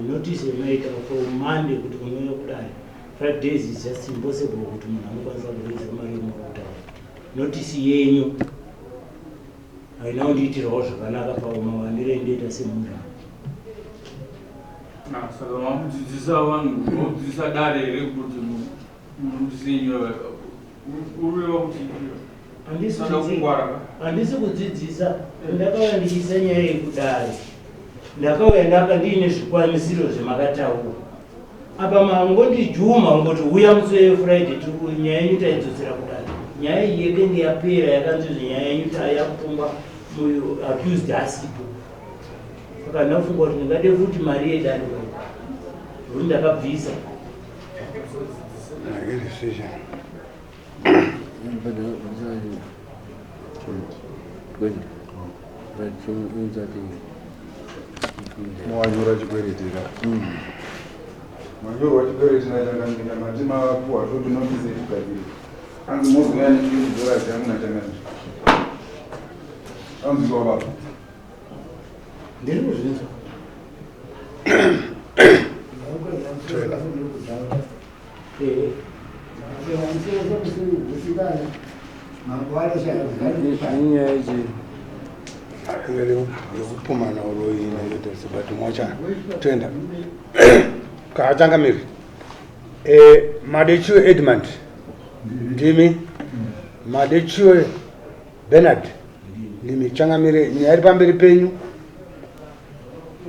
Notice yemaita from Monday kuti unouya kudare 5 days is just impossible kuti munhu anokwanisa kuraisa mari yemuri kutaura. Notice yenyu haina kundiitirawo zvakanaka pamawandiro endoita semunhu. Saka makudzidzisa vanhu, makudzidzisa dare here kuti notice yenyu ureva kuti sada kungwara ka? Handisi kudzidzisa. Ndakauya ndichiisa nyaya yekudare. Ndakauya ndaka ndiine zvikwanisiro zvemakataura apa. Mangondijuma ungoti uya musi weFriday, nyaya yenyu taidzosera kudare. Nyaya iyi yekenge yapera, yakanzi nyaya yenyu yakutongwa accused asipo. Saka ndafunga kuti ndingade futi mari yedare nokuti ndakabvisa. Decision. 20. Right, so inzati. Mawanyora chikweretera, manyorwa chikweretera chakamira. Mati mapuwa toti notice yekugadzirisa, anzi mozouya ne$20 yangu nachangamira. Anzwiwa baba? Ndiri kuzvinzwa. Trailer. Ehe. Inyaya ichi. Yekupumana uroyi inoita sebati mocha. Toenda kaachangamiri. Madechiwe Edmund, ndimi. Madechiwe Bernard, ndimi. Changamire, nyaya iri pamberi penyu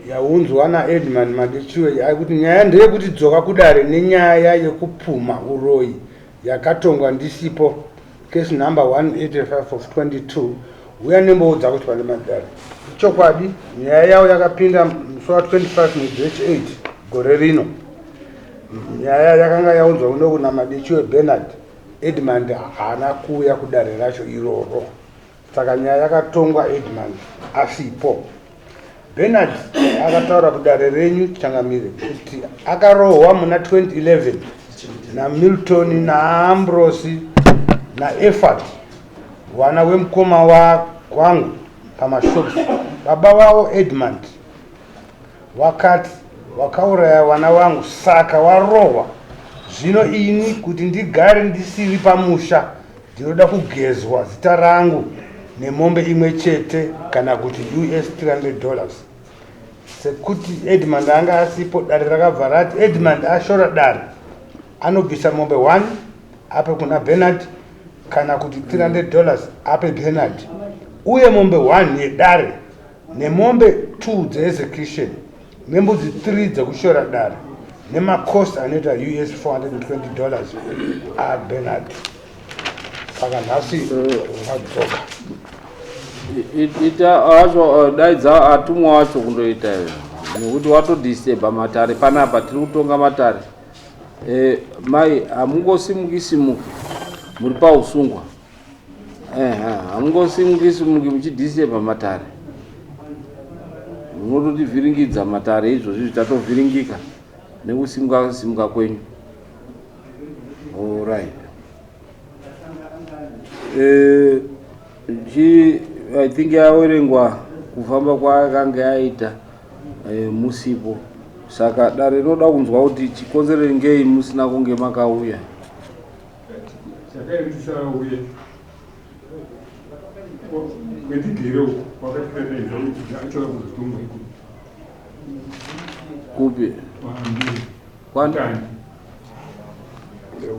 yaunzwa naEdmund Madechiwe ari kuti nyaya ndeyekuti dzoka kudare nenyaya yekupuma uroyi yakatongwa ndisipo, case number 185 of 22. Uya nemboudza kuti pane madare. Ichokwadi, nyaya yavo yakapinda musi wa25 mwedzi wechi8 gore rino. Nyaya yakanga yaunzwa kuno kuna Madechiwe Bernard. Edmund haana kuuya kudare racho iroro, saka nyaya yakatongwa Edmund asipo. Bernard akataura kudare renyu, changamire, kuti akarohwa muna 2011 naMilton, naAmbrosi naEfat, wana wemukoma wangu pamashops. Baba wavo Edmund wakati wakauraya vana vangu, saka warohwa. Zvino ini kuti ndigare ndisiri pamusha, ndinoda kugezwa zita rangu nemombe imwe chete kana kuti US $300. Sekuti Edmund anga asipo, dare rakabva rati Edmund ashora dare, anobvisa mombe 1 ape kuna Bernard kana kuti $300 ape Bernard, uye mombe 1 yedare nemombe 2 dzeexecution nembudzi 3 dzekushora dare nemacost anoita US $420 aBernard. Saka nhasi wadzoka. Ita acho, daidza atumwa wacho kundoita izvo, nekuti watodisturba matare panapa. Tiri kutonga matare. Mai, hamungosimuki simuki muri pausungwa. Hamungosimuki simuki muchidisturba matare. Munototivhiringidza matare izvozvi, tatovhiringika nekusimuka simuka kwenyu. Alright. I think yaverengwa kufamba kwaakanga aita musipo. Saka dare rinoda kunzwa kuti chikonzero ngei musina kunge makauya. Chakaita tisauye kwetigere uku, wakatikaidza kuti achiuya kuzotonga iko. Kupi? Kwambiri. Kwani? Tani.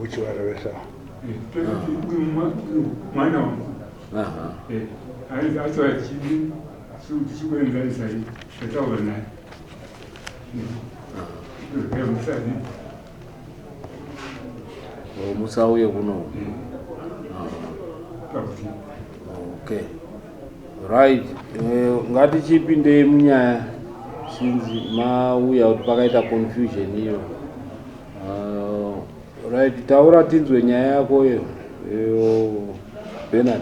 Uchivarevesa. Toti uyu mwana wangu achiuya tichidi tichikuenzanisai, tataura naye musadi. Oh, musauye kuno. Pakuti Okay, right. Ngatichipindei munyaya since mauya kuti pakaita confusion iyo. Right, taura tinzwe nyaya yako iyo iyo, Bernard.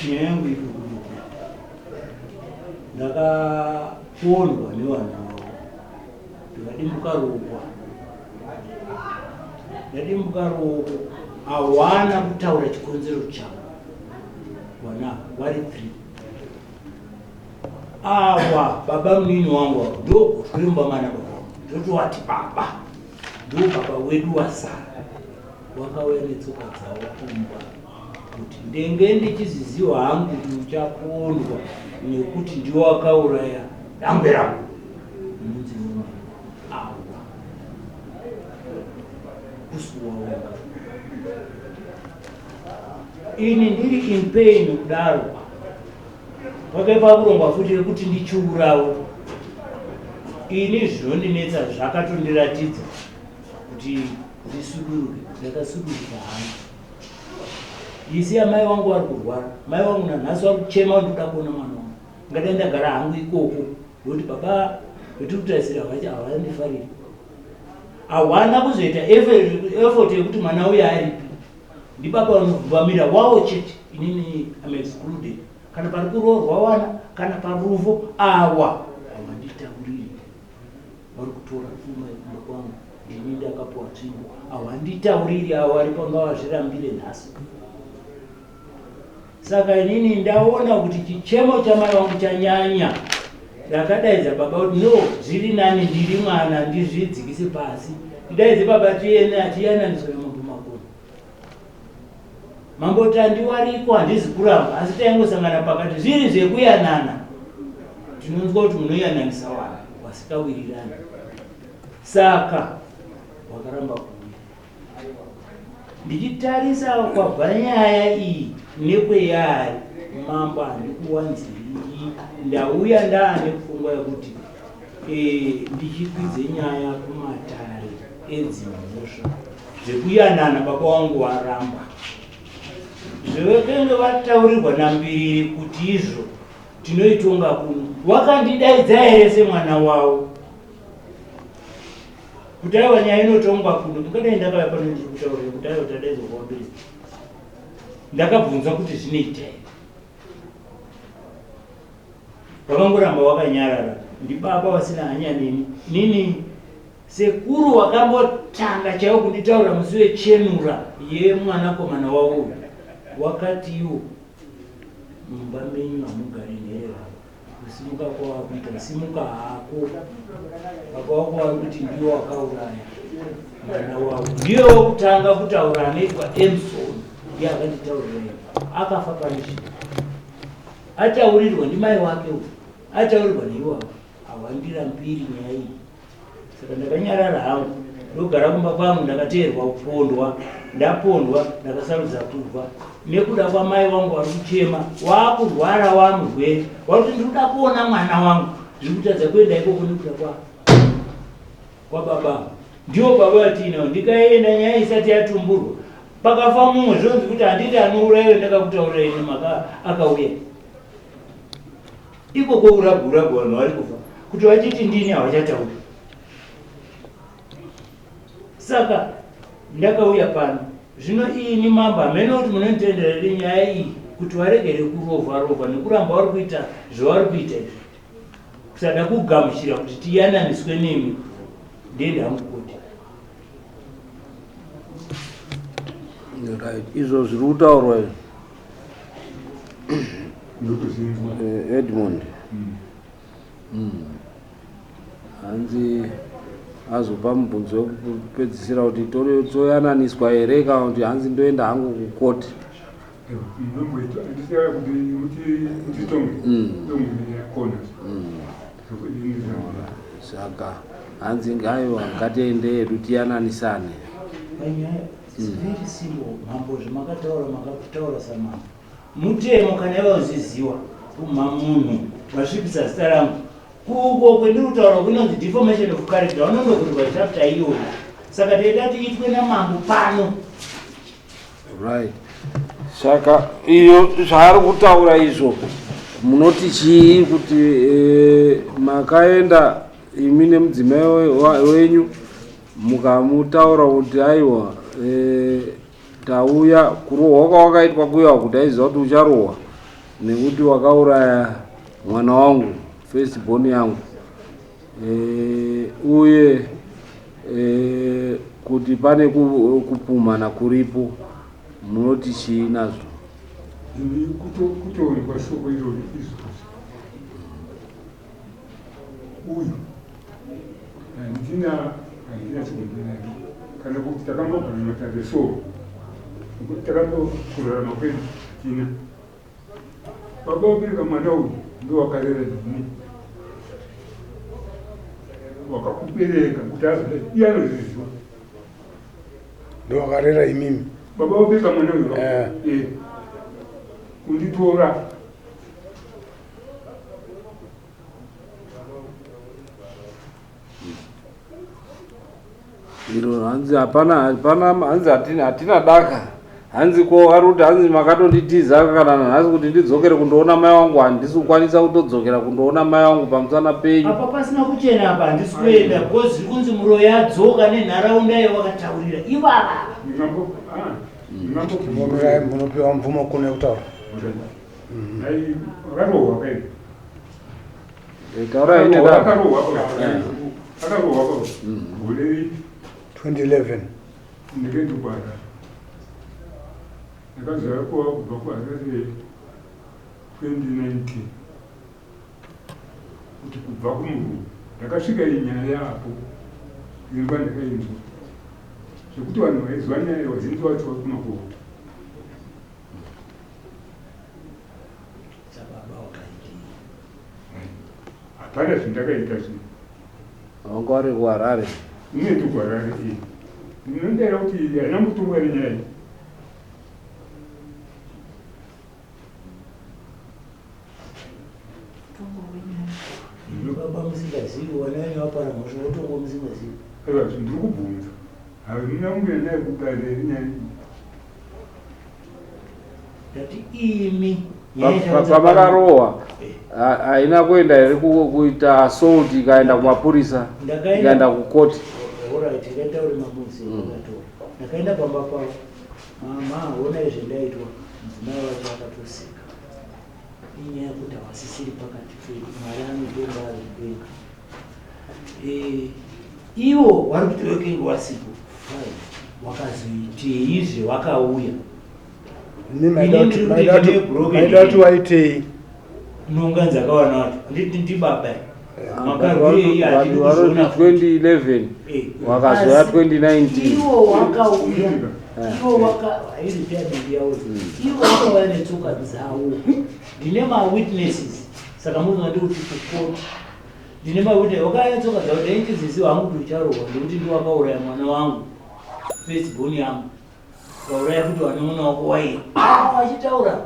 Nyaya yangu iri kuti ndakapondwa nevanhu avo, ndikadimbuka ruoko. Ndadimbuka ruoko, hawana kutaura chikonzero chavo. Vana vari three. Awa baba munini wangu awa ndogotwe mumba mana baba wangu, ndotovati baba, ndo baba wedu wasara. Wakauya netsoka dzavo kumba kuti ndenge ndichiziziwa hangu kuti uchapondwa nekuti ndiwo wakauraya dangwe rangu munonzi mombe awa kusuwa wega. Ini ndiri in pain kudaro, pakaipa kurongwa futi yekuti ndichiurawo ini. Zvinondinetsa zvakatondiratidza kuti ndisuduruke, ndakasuduruka hangu. Isi amai vangu vari kurwara, mai vangu nanhasi vari kuchema, ndoda kuona mwana wangu. Ngadai ndagara hangu ikoko, nokuti baba vetiri kutarisira havandifariri. Hawana kuzoita effort yekuti mwana uyo aripi. Ndibaba vanovhuvamira wawo chete, inini am excluded. Kana pari kuroorwa wana, kana parufu, awa havanditauriri. Vari kutora pfuma yekumba kwangu, ndini ndakapuwa tsvimbo, havanditauriri. Avo varipo ngavazvirambire nhasi. Saka inini ndaona kuti chichemo chamai vangu chanyanya, ndakadaidza baba kuti no, zviri nani ndiri mwana ndizvidzikise pasi, ndidaidze baba tiyananiswe namambo Makoni. Mambo Tandiwariko, handizi kuramba, asi taingosangana pakati. Zviri zvekuyanana, tinonzwa kuti munoyananisa vanhu vasikawirirani, saka wakaramba kuuya. Ndichitarisa kwabva nyaya iyi nekweyari, mambo, handikuwanzirii, ndauya ndaane pfungwa yekuti ndichikwidze nyaya kumatare edzimhosva. Zvekuyanana baba wangu waramba, zvevekenge vataurirwa nambiriri kuti izvo tinoitonga kuno. Wakandidaidza here semwana wavo kuti aiwa, nyaya inotongwa kuno? Ndingadai ndakauya pano ndiri kutaurira kuti aiwa, tadaidzwa kwambiri. Ndakabvunza kuti zvinoita here, vakangoramba wakanyarara. Ndibaba vasina hanya neni. Nini sekuru wakambotanga chaiwo kunditaura musi wechenura yemwanakomana wavo uyu, wakati iwo mumba menyu hamugari nherera, kusimuka kwawakuita simuka hako, baba wako vari kuti ndiwo wakauraya mwana wavo. Ndiye wokutanga kutaura, anoitwa Emson, ndiye akanditaurira. Akafa pane zvino ataurirwa ndimai wake uyu, ataurirwa neiwavo, awandira mbiri nyaya iyi. Saka ndakanyarara hangu, ndogara kumba kwangu. Ndakateerwa kupondwa, ndapondwa, ndakasarudza kubva nekuda kwamai vangu vari kuchema, waakurwara, wamurwere, wakuti ndinoda kuona mwana wangu, zviri kutadza kuenda ikoko nekuda kwababa. Ndiwo baba vatiinawo. Ndikaenda nyaya isati yatumburwa, pakafa mumwe, zvonzi kuti handiti anourayiwe, ndakakutaurirai nemaka akauya ikoko uragu uragu, vanhu vari kufa, kuti vachiti ndini havachatauri. Saka ndakauya pano zvino ini mambo, hamene kuti munonditendera here nyaya iyi kuti varegere kurovha rovha nekuramba vari kuita zvavari kuita izvi, kusada kugamuchira kuti tiyananiswe nemi. Ndiende hangu kuti Right, izvo zviri kutaurwa izvo. Ndotozvinzwa. Edmund. Hanzi azopa mubvunzo wekupedzisira kuti toyananiswa here kana kuti hanzi ndoenda hangu kukoti. Munomboita handisiya kuti mutitonge tonge yakona. Saka hanzi aiwa, ngatiende hedu tiyananisane. Panyaya, it's very simple mambo, zvamakataura makataura samambo. Mutemo kana iwe uziziwa kuma munhu wasvibisa zita rangu, kuko kwendiri kutaura kunonzi defamation of character, vanondokurirwa chapter iyoyo. Saka teida tiitwe namambo pano. Right, saka iyo zvaari kutaura izvo munoti chii, kuti makaenda imi nemudzimai wenyu mukamutaura kuti aiwa, tauya kurohwa kwawakaitwa kuya kuti aiziva kuti ucharohwa nekuti wakauraya mwana wangu, first born yangu, uye kuti pane kupumhana kuripo, munoti chii nazvo? Ini kutoonekwa shoko irori izvozvi. Uyu handina handina chigombe nake kana kuti takambogara matare so nekuti takambokurarama kwedu hatina. Baba vabereka mwana uyu ndowakarera ini wakakubereka kuti azodai iye anozviziva. Ndowakarera imimi. Baba vabereka mwana uyu eh. eh. Kunditora Iro hanzi hapana hapana hanzi hatina hatina daka. Hanzi ko vari kuti hanzi makatonditiza kana nanhasi kuti ndidzokere kundoona mai wangu handisi kukwanisa kutodzokera kundoona mai wangu pamusana penyu. Apa pasina kuchena apa handisi kuenda because zviri kunzi muroyi adzoka nenharaunda yawakataurira ivava. Ndingambo munopiwa mvumo kuno yekutaura. Akarohwa kai. Taurai ine daka. Akarohwa akarohwa gore 2011. Ndikaenda kuHarare. Ndakazouya kubva kuHarare 2019 kuti kubva kumurungu ndakasvika iyi nyaya yaapo imba ndakainzwa zvekuti vanhu vaiziva nyaya vazhinji vacho vari kumakomo. Sababa wakaitei? Hapana zvindakaita zvino. Wanga uri kuHarare. Inoita kuHarare iyi. Ndinodaira kuti haina kutongwa nenyaya iyi. Imi baba musingazivi wana wenyu wapara mhosva wotongwa musingazivi. Aiwa ndiri kubvunza. Hamuna kunge naye kudare here nyaya iyi? Ndati imi Pamakarohwa haina kuenda here kuita assault ikaenda kumapurisa ikaenda kukoti? Alright, ndataure mamuzi akatora. Ndakaenda pamba pavo. Mama, honai zvendaitwa. Mudzimai wacho akatoseka. Inyaya yekuti havasisiri pakati pedu. Mwari anotonga ari kudenga. Eh, ivo vari kuti wekenge wasipo. Fine. Wakazoiteizve wakauya. Maida kuti waitei? Nonga dzakawana wacho. Nditi ndibaba. Makarwirei hatidi kuzoona. 2011 Eh. wakazoya Asi 2019. Ivo wakauya. Ivo waka hairi pyamidi yawo. Ivo wakauya netsoka dzavo. Ndine ma witnesses. Saka munhu wandi kuti kukoti. Ndine ma witness wakauya netsoka dzavo ndaindiziziwa hangu kuti ucharohwa nekuti ndiwe wakauraya mwana wangu. First born yangu. Kauraya futi wanun'una wako waiye. Ah, vachitaura.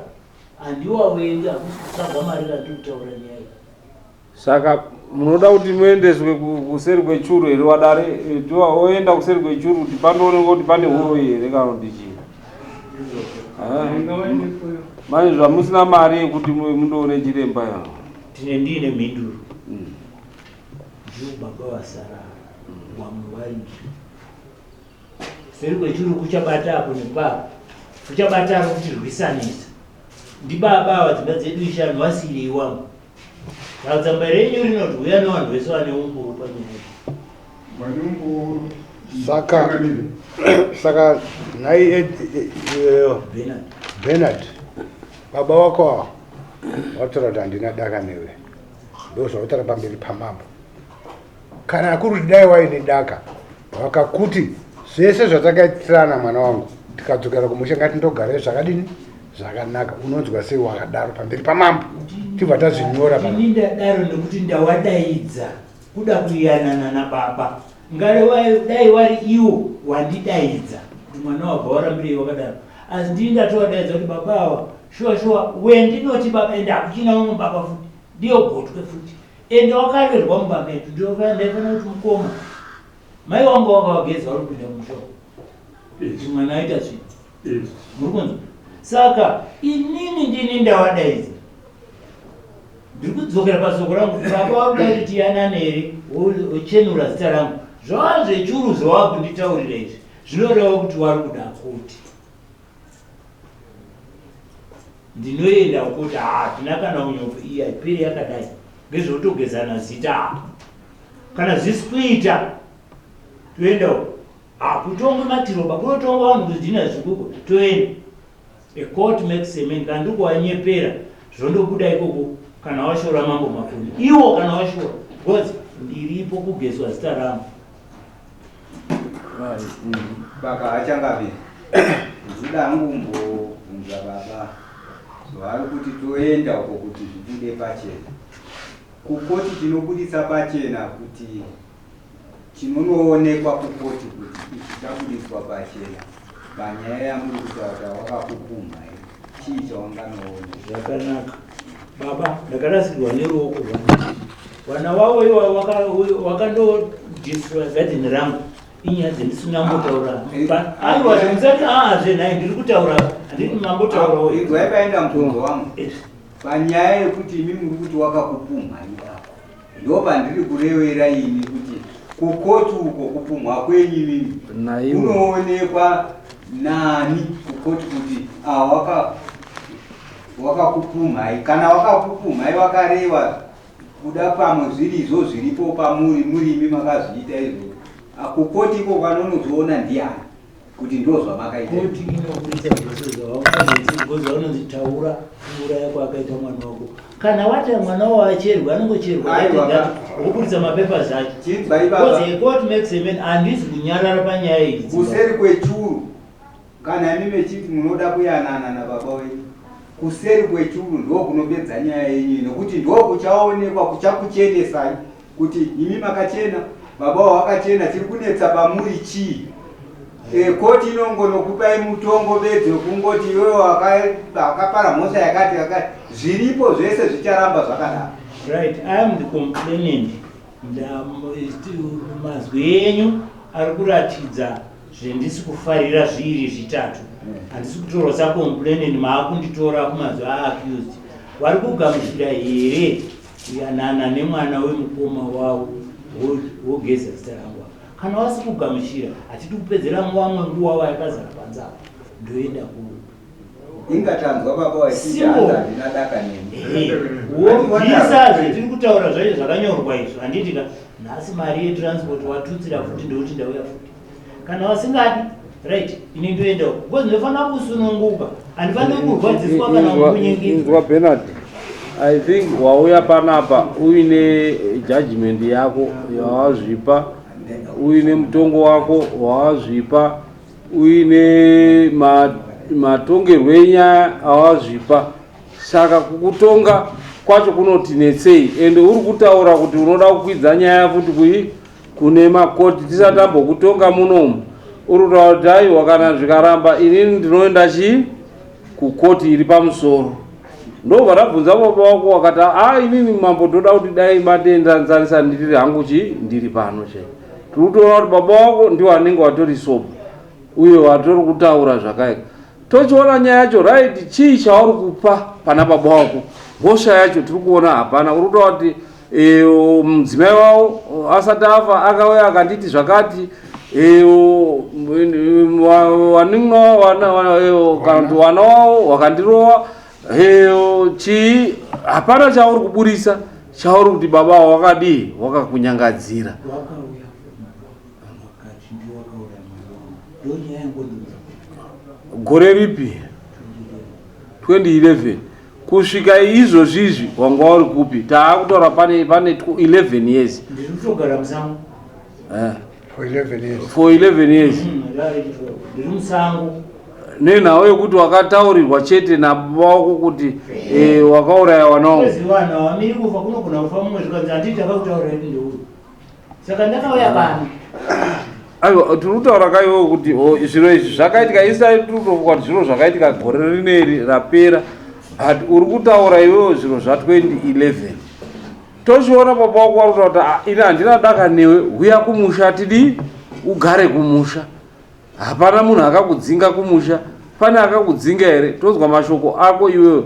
Handiwawengi hakusi kutsvaga mari kandiri kutaura nyaya iyi. Saka munoda kuti muendeswe kuseri kwechuru here wadare? Oenda kuseri kwechuru kuti pandoonekwa kuti pane huroyi here kana kuti chii? Manje zvamusina mari yekuti mundoone chiremba ya. Tine ndiine mhinduro. Ndivo baba vasara vamwe varipo. Seri kwechuru kuchabata apo nepapo. Kuchabata ari kutirwisanisa. Ndibaba ava dzimba dzedu ishanu vasiyirei wangu. Saka tsamba renyu rinoti huya nevanhu vese vane umboo panyaya. Vane umboo. Saka saka nhai Bernard. Bernard baba wako awa wataura kuti handina daka newe ndozvautaura pamberi pamambo. Kana kuri kuti dai waine daka vakakuti zvese zvatakaitirana mwana wangu tikadzokera kumusha ngatindogare zvakadini zvakanaka unonzwa sei wakadaro pamberi pamambo tibva tazvinyora pa Ini ndadaro nekuti ndawadaidza kuda kuyanana nababa ngare dai wari iwo wandidaidza kuti mwana wabva warambirei wakadaro asi ndini ndatovadaidza kuti baba awa shuwa shuwa wendinoti baba ende hakuchina umwe baba futi ndiyo gotwe futi ende wakarerwa mumba medu ndaifanira kuti mukoma mai wangu wakawageza uri kupinda musha kuti mwana aita zvinhu muri kunzwa saka inini ndini ndawadaidza ndiri kudzokera pasoko rangu baba wakuda kuti tiyanane here wochenura zita rangu zvava zvechuru zvawakunditaurira izvi zvinoreva kuti wari kuda kuti ndinoenda kuti hatina kana unyope iyi haiperi yakadai ngezvekutogezana zita apa kana zvisi kuita toenda uko hakutongwe matiroba kunotongwa vanhu kuzidhina zvikuko toenda a court makes a man kana ndikuwanyepera zvondobuda ikoko kana washora mambo makoni iwo kana washora because Ndiripo kugezwa zita rangu. Baka achangabe ndinoda hangu kumbobvunza baba zvavari kuti toenda uko kuti zvibude pachena. Kukoti tinobudisa pachena kuti chinonoonekwa kukoti kuti ichi chabudiswa pachena panyaya yamuri kutaura wakakupumha chii chawanganoona? Zvakanaka baba, ndakarasikirwa neruoko rwangu. Vana wavo iwavo wakandodestroya gadheni rangu. Inyaya dzendisina kumbotaura. Aiwa, zvemusati aazve nhai, ndiri kutaura, handiti mambotaurawo. Inzwai paenda mubvunzo wangu panyaya yekuti imi muri kuti wakakupumha ipapo, ndo pandiri kurevera ini kuti kukoti uko kupumhwa kwenyu imimi Naiwe. kunoonekwa nani kukoti kuti ah, wakakupumhai? Kana wakakupumhai wakareva kuda pamwe zvirizvo zviripo pamuri murimi makazviita izvo, kukoti iko kwanonozoona ndiani kuti ndo zvamakaita? Koti inoburitsa zvose zvavakanzi vanonzi taura kuuraya kwaakaita mwana wako. Kana wati mwana wavo acherwa, anongocherwa. Aiwa. Woburitsa mapepers acho. Chinzwai baba. Because a court makes a man. Handisi kunyarara panyaya idzi. Kuseri kwechuru, kana imi mechiti munoda kuyanana nababa wenyu, kuseri kwechuru ndo kunopedza nyaya yenyu, nekuti ndo kuchaonekwa kuchakuchenesai kuti imi makachena, baba wakachena, chiri kunetsa pamuri chii? Koti inongonokupai mutongo bedzi wekungoti iwewe wakapara mhosva yakati yakati, zviripo zvese zvicharamba zvakadaro. Right, I am the complainant. Mazwi enyu ari kuratidza zvendisi kufarira zviri zvitatu. Handisi kutorwa sacomplainant, maakunditora kumazwi aaccused. Vari kugamuchira here kuyanana nemwana wemukoma wavo, wogeza zita rangu apa? Kana wasi kugamuchira, hatidi kupedzera vamwe nguva vayakazara panze apa. Ndoenda ku Ingatanzwa baba vachiti Simple. hanzi handina daka nemi. Wobvisa zvetiri kutaura zvacho zvakanyorwa izvo, handiti ka? Nhasi mari yetransport watutsira futi, ndokuti ndauya futi. Kana vasingadi, right, ini ndoendawo because ndinofanira kusununguka, handifaniri kurwadziswa kana kumbunyikidzwa. Inzwa Bernard, I think wauya panapa uine judgment yako yawazvipa, uine mutongo wako wawazvipa, uine matongerwo enyaya awazvipa. Saka kukutonga kwacho kunotinetsei, ende uri kutaura kuti unoda kukwidza nyaya futi kui kune makoti. Tisati tambokutonga munomu, uri kutaura kuti aiwa, kana zvikaramba inini ndinoenda chii kukoti iri pamusoro. Ndobva ndabvunza baba wako, wakati, "A, inini mambo ndoda kuti dai matendanzanisa, ndiri hangu chii, ndiri pano." Chai tiri kutoona kuti baba wako ndiwo anenge watori sober uye watori kutaura zvakaika. Tochiona nyaya yacho, right, chii chauri kupa pana baba wako? Mhosva yacho tiri kuona hapana. Uri kutaura kuti mudzimai wavo asati afa akauya akanditi zvakati, wanin'ina kana kuti wana wavo wakandirowa, chii. Hapana chauri kuburisa chauri kuti baba wavo wakadii, wakakunyangadzira. Wakauya wakati ndiwo wakauraya mwana wangu, ndonyaya yangondiudza. Gore ripi? 2011 kusvika izvozvizvi wanga uri kupi? Taakutaura pane 11 years. Ndiri kutogara musango. For 11 years. For 11 years. Ndiri musango. Nenhau yekuti wakataurirwa chete nababa wako kuti wakauraya wana wangu. Vanhu havamiri kufa, kunogona kufa mumwe, zvikanzi handiti takakutaurira kuti ndeuyu, saka ndakauya pano. Aiwa, tiri kutaura kaiwo kuti zviro izvi zvakaitika isai, tiri kutofunga kuti zviro zvakaitika gore rineri rapera, but uri kutaura iwewo zviro zva2011. Tochiona baba wako vari kutaura kuti, "Ah, ini handina daka newe, huya kumusha tidii, ugare kumusha." Hapana munhu akakudzinga kumusha. Pane akakudzinga here? Tozwa mashoko ako iwewe,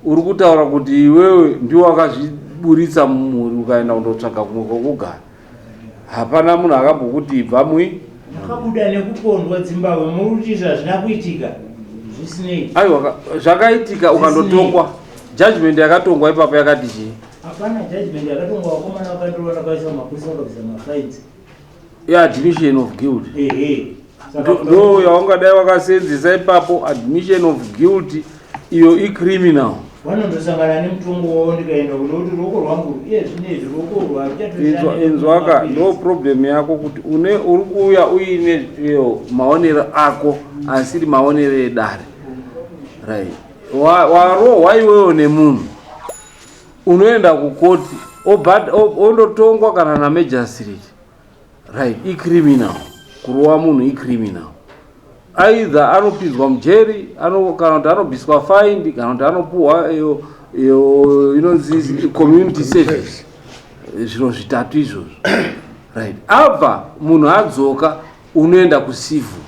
uri kutaura kuti iwewe ndiwo wakazviburitsa mumhuri ukaenda kundotsvaga kumwe kwekugara. Hapana munhu akambokuti ibva mui. Ndakabuda nekupondwa Zimbabwe, muri kuti izvi hazvina kuitika? Zvisinei. Aiwa, zvakaitika ukandotongwa. Judgment yakatongwa ipapo yakati chii? Hapana judgment yakatongwa. Vakomana vakandorova, ndakaisa mapurisa, vakabvisa mafines. Yeadmission of guilt. Ehe. Ndo yaungadai wakasenzesa ipapo, admission of guilt iyo icriminal. Vanondosangana nemutongo wavo ndikaenda kunoti ruoko rwangu iye zvino izvi ruoko urwu haruchatoshandi. Inzwaka, ndo problem yako kuti une uri kuuya uine iyo maonero ako asiri maonero edare. Right. Warohwa iwewo nemunhu unoenda kukoti ondotongwa kana namejasitiriti. Right, icriminal. Kurova munhu icriminal. Either anopinzwa mujeri, ano kana kuti anobviswa fine, kana kuti anopuhwa iyo iyo inonzi community service. Zviro zvitatu izvozvo. Right. Abva munhu adzoka unoenda kucivil.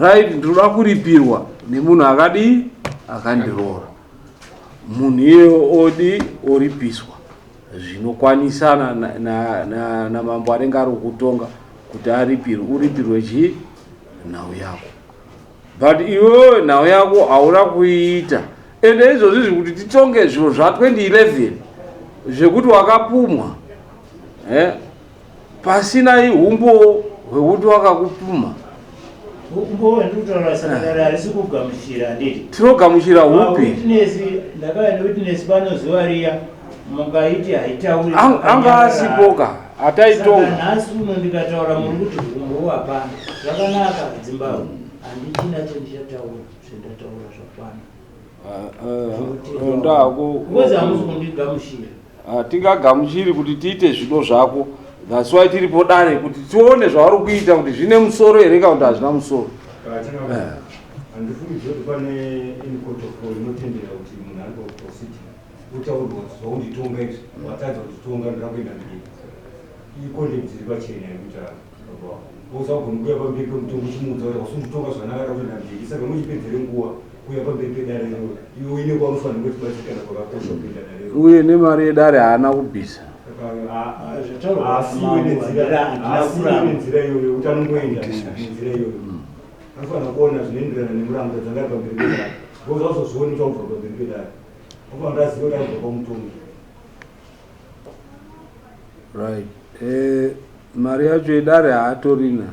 Right, ndinoda kuripirwa nemunhu akadii akandiroora. Munhu iyeyo odi oripiswa. Zvinokwanisana namambo anenge ari kutonga kuti aripirwe, uripirwe chii nhau yako, but iwewe nhau yako hauna kuiita. Ende izvozvi izvi kuti titonge zviro zva 2011 zvekuti wakapumwa pasina humbowo hwekuti wakakupumha. Humbowo ndikutaura saka harisi kugamuchira handiti? Tinogamuchira hupi? Witness, ndakauya newitness pano zuva riya mukaiti haitauri. Anga asipoka hataitonga. Saka nhasi uno ndikataura muri kuti humbowo hapana. Zvakanaka Zimbabwe, handichina chendichataura, zvendataura zvakwana. Ndako. Ngozi hamusi kundigamuchira. Hatingagamuchiri kuti tiite zvido zvako. That's why tiripo dare kuti tione zvauri kuita kuti zvine musoro here kana kuti hazvina musoro. Handifungi kuti pane any court of law inotendera kuti munhu ari paprocedure utaurwa kuti zvaunditonga izvi watadza kutitonga ndoda kuenda mberi. Icontempt iri pachena yekuita baba wako. Usagona kuuya pamberi pemutongo uchimuudza kuti hausi kunditonga zvakanaka ndoda kuenda mberi. Saka muchipedzere nguva kuuya pamberi pedare iroro. Iwe uine kwaunofanirwa kutibatsirikana kwakakosha kuenda dare iroro. Uye nemari yedare haana kubvisa. Asi iwe nenzira iyoyo kuti anongoenda nenzira iyoyo. Anofanira kuona zvinoenderana nemurango dzanga ari pamberi pedare. Because hauzozvioni kuti wakubva pamberi pedare. Unofanira kuti azive kuti akubva pamutongi. Right. Mari yacho yedare haatorina.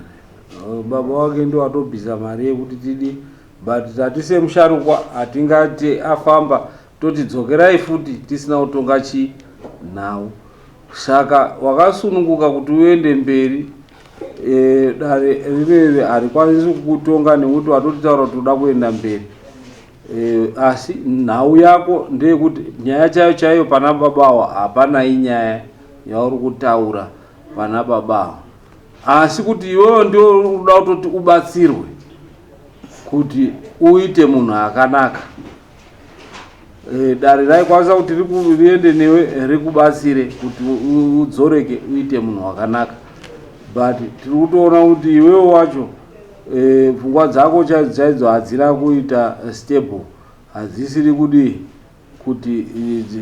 Baba wake ndo atobvisa mari yekuti tidi, but tati semusharukwa hatingati afamba toti dzokerai futi tisina kutonga chi nhau. Saka wakasununguka kuti uende mberi. Dare rineri harikwanisi kukutonga nekuti watotitaura kuti uda kuenda mberi. Asi nhau yako ndeyekuti nyaya chaiyo chaiyo pana baba awa hapana inyaya yauri kutaura pana baba awa, asi kuti iwewe ndiwe unoda kutoti ubatsirwe kuti uite munhu akanaka. Dare raikwanisa kuti riende newe rikubatsire kuti udzoreke uite munhu wakanaka, but tiri kutoona kuti iwewe wacho pfungwa dzako chaidzo chaidzo hadzina kuita stable, hadzisiri kudii kuti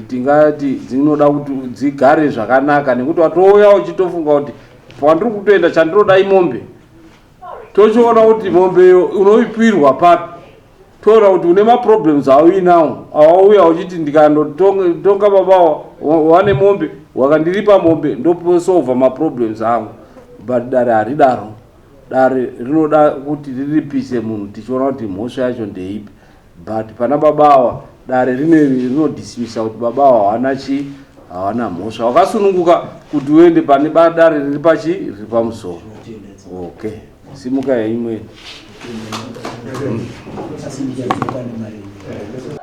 tingati dzinoda kuti dzigare zvakanaka, nekuti watouya uchitofunga kuti pandiri kutoenda chandinoda imombe. Tochiona kuti mombeyo unoipirwa papi, toona kuti une maproblems auinawo awauya uchiti ndikandotonga baba wane mombe wakandiripa mombe ndosolva maproblems angu, but dare haridaro. Dare rinoda kuti riripise munhu tichiona kuti mhosva yacho ndeipi, but pana baba awa dare rinodismisa kuti baba awa hawana chi hawana mhosva. Wakasununguka kuti uende pane dare riri pachi riri pamusoro. Okay, simuka yenyu mwene. Asi ndichadzoka nemari.